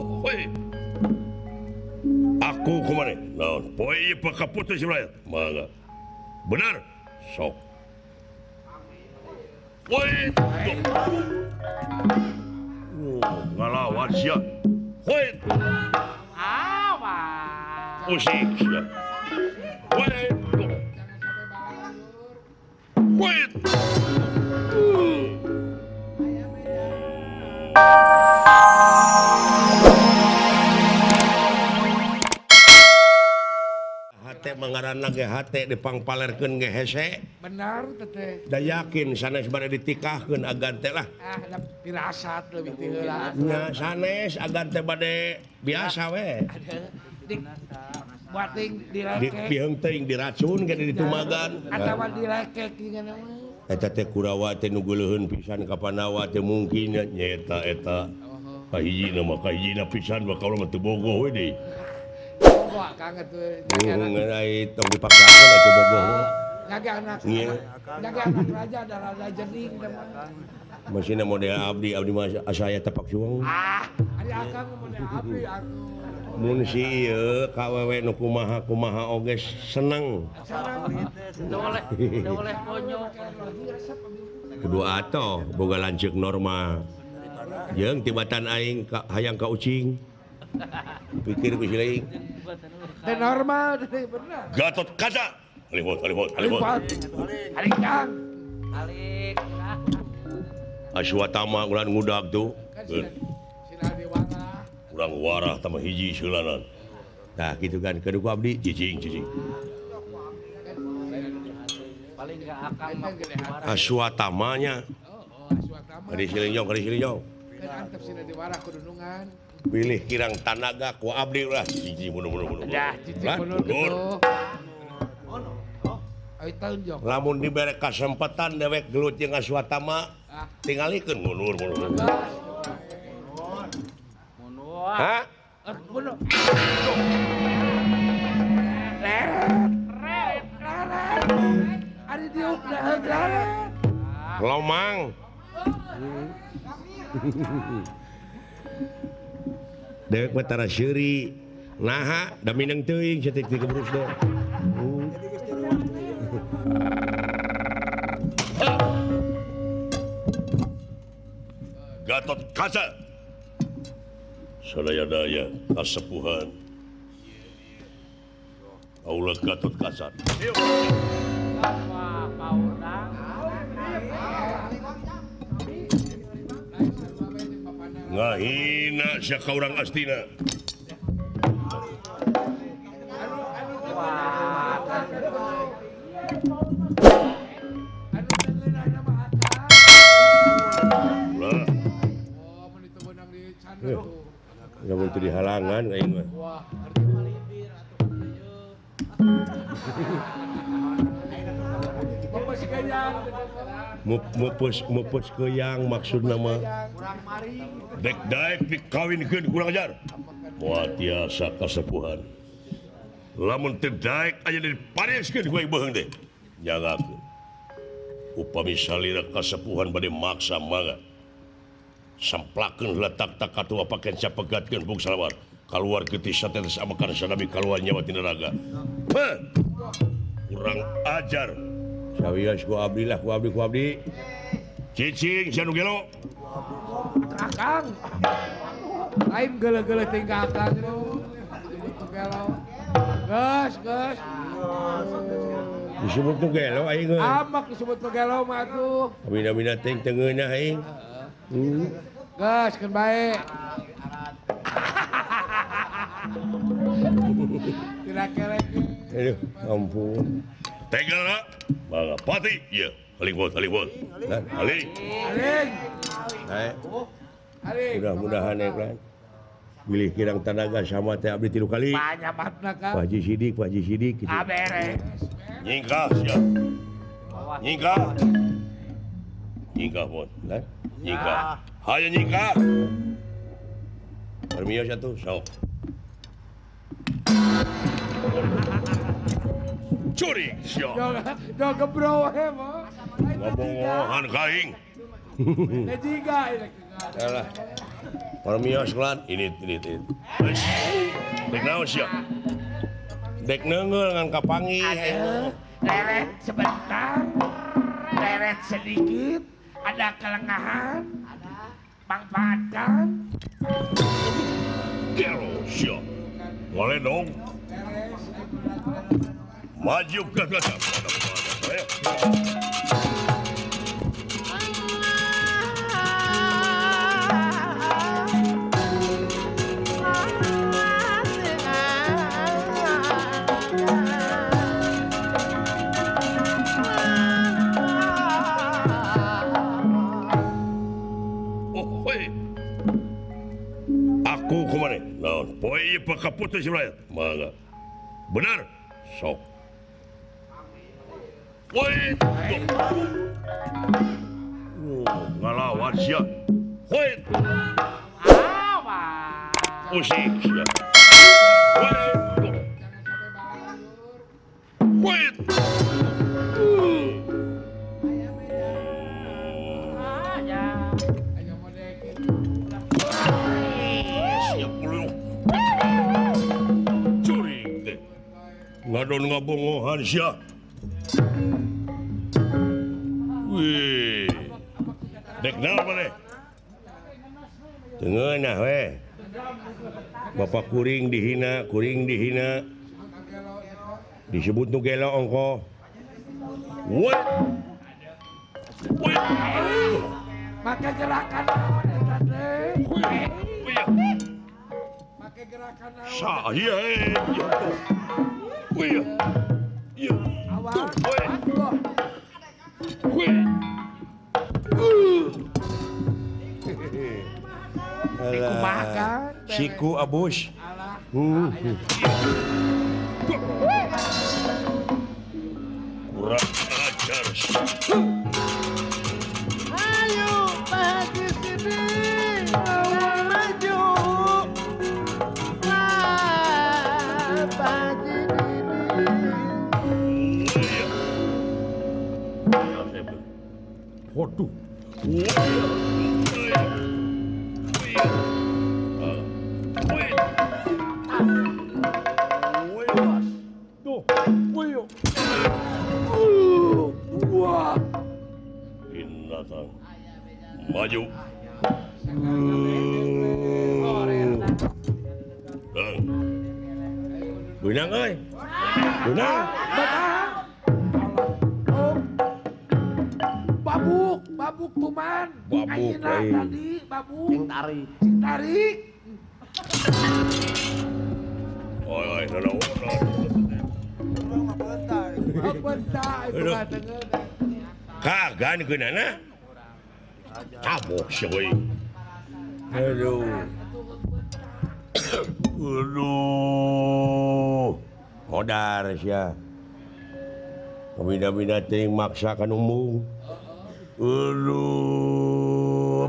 Oh, hoi. Aku kumaha? Naon? Poe ieu pakaputus wilayah. Mangga. Benar. Sok. Woi. Oh, ngalawan sia. Woi. Awas. Usik sia. Woi. Woi. Hate mangaranna ge hate dipangpalerkeun ge hese. Benar teteh. Da yakin sanes bade ditikahkeun agan teh lah. Ah, da pirasat leuwih ti heula. Nya sanes agan teh bade biasa we. Buating dilekek. Biheung teuing diracun ge ditumagan. Atawa dilekek tinggal mah. Eta teh Kurawa teh nu geuleuheun pisan ka Pandawa teh mungkin nyaeta eta. Kahijina mah kahijina pisan bakal mah teu bogoh we deui. Wah, kangen tuh. Ngeunai tong dipaksakeun atuh bogoh. Jaga anak. Jaga anak raja da raja jening teh mah. Masina model abdi, abdi mah asa aya tapak suang. Ah, ari akang model abdi atuh. Mun si ieu ka wewe nu kumaha kumaha oge seneng. Seneng. Oleh konyol. Kedua atoh boga lanceuk normal. Jeung tibatan aing ka hayang ka ucing. Pikir ku si lain. Teu normal teh bener. Gatot Kaca. Alihot, alihot, alihot. Alik Kang. Alik. Aswatama ulah ngudag tuh. Kurang warah tambah hiji seulanan. Nah gitu kan kedua ku abdi cicing cicing. Paling enggak akang mah Aswatamanya. Kadi silinjong, kadi silinjong. Kan antep sina diwarah kudunungan. Pilih kirang tanaga ku abdi ulah cicing mundur mundur mundur. Dah cicing mundur gitu. Lamun dibere kasempatan dewek gelut jeung Aswatama tingalikeun mundur mundur. Hah? Mundur. Ari diuk leret. Lomang. Dewek mah tara seuri. Naha da mineng teuing saeutik teh gebrus teh. Gatot Kaca. Sadaya-daya kasepuhan. Kaula Gatot Kaca. Wah, paurang. Ngahina sia ka urang Astina. Lah. Lamun teu dihalangan aing mah. Wah, Mupus mupus keuyang maksudna mah. Dek daek dikawinkeun kurang ajar. Moal tiasa kasepuhan. Lamun teu daek aya dipariskeun ku aing beuheung teh. Nyangakeun. Upami salira kasepuhan bade maksa mangga. Samplakeun heula tak-tak katua paken sapegatkeun bung salawar. Kaluar getih satetes amekan sanabi kaluar nyawa tina raga. Heh. Kurang ajar. Sawios ku abdi lah, ku abdi, ku abdi. Cicing sia nu gelo. Akang. Lain geuleuh-geuleuh teh ka akang nu. Gelo. Geus, geus. Disebut nu gelo aing euy. Amak disebut nu gelo mah atuh. Amina-mina teh teu ngeunah aing. Geus keun bae. Tidak kerek. Aduh, ampun. Tega lah. Mangga pati. Iya, aling bot, aling bot. Aling. Aling. Hai. Mudah-mudahan ya kan. Bilih kirang tanaga sama teh abdi 3 kali. Banyak banget kan. Pak Haji Sidik, Pak Haji Sidik gitu. Ah beres. Nyingkah sia. Nyingkah. Nyingkah bot, lah. Nyingkah. Hayo nyingkah. Permios atuh, sok. Curi sia. Jo gebro we mah. Ngabongohan ka aing. Teh jiga. Alah. Parmios lan ini ini ini. Dek naon sia? Dek neungeul ngan kapanggih. Leret sebentar. Leret sedikit, ada kelengahan. Ada. Manfaatkan. Gelo sia. Ngaledong. Maju ke atas. Ayo. Aku kemana? Naon? Poe ieu pakaputus si Mangga. Benar? Sok. Woi. Ngalawan sia. Woi. Usik sia. Woi. Woi. Curing teh. Ngadon ngabongohan sia. Wih. Dek naon maneh? Teu ngeunah we. Bapak kuring dihina, kuring dihina. Disebut nu gelo ongkoh. Woi. Woi. Make gerakan naon eta teh? Make gerakan naon? Saya. Wih. Iya. Awas. Wih. Dikumahakan. Siku abus. Kurang ajar. Ayo Pak Haji sini, maju. Pak Haji ini. Waduh. Maju. Benang euy. Benang. Babuk, babuk tuman. Babuk lain. Tadi babuk. Cing tarik. Cing tarik. Oi, oi, naon. Kagan geunana. Cabok sia euy. Aduh. Aduh. Hodar sia. Pamida-mida teuing maksa ka nu. Aduh.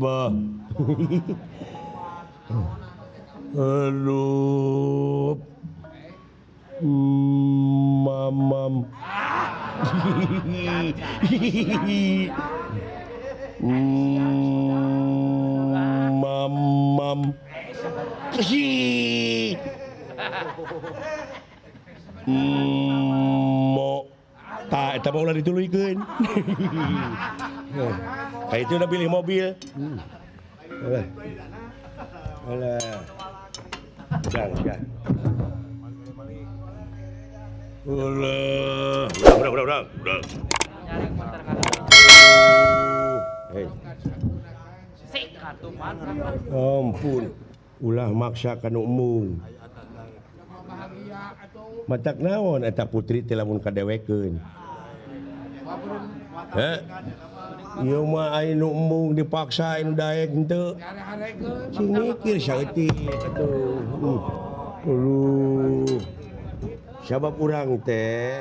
Bah. Aduh. Mamam. Mamam. Mo. Tah eta mah ulah dituluykeun. Ka itu udah pilih mobil. Alah. Alah. Jang, jang. Ulah, udah. Hei. Ampun, ulah maksa ka nu embung. Matak naon eta putri teh lamun kadewekeun. Heh. Ieu mah aya nu embung dipaksa anu daek henteu. Sing mikir saeutik atuh. Aduh. Sabab urang teh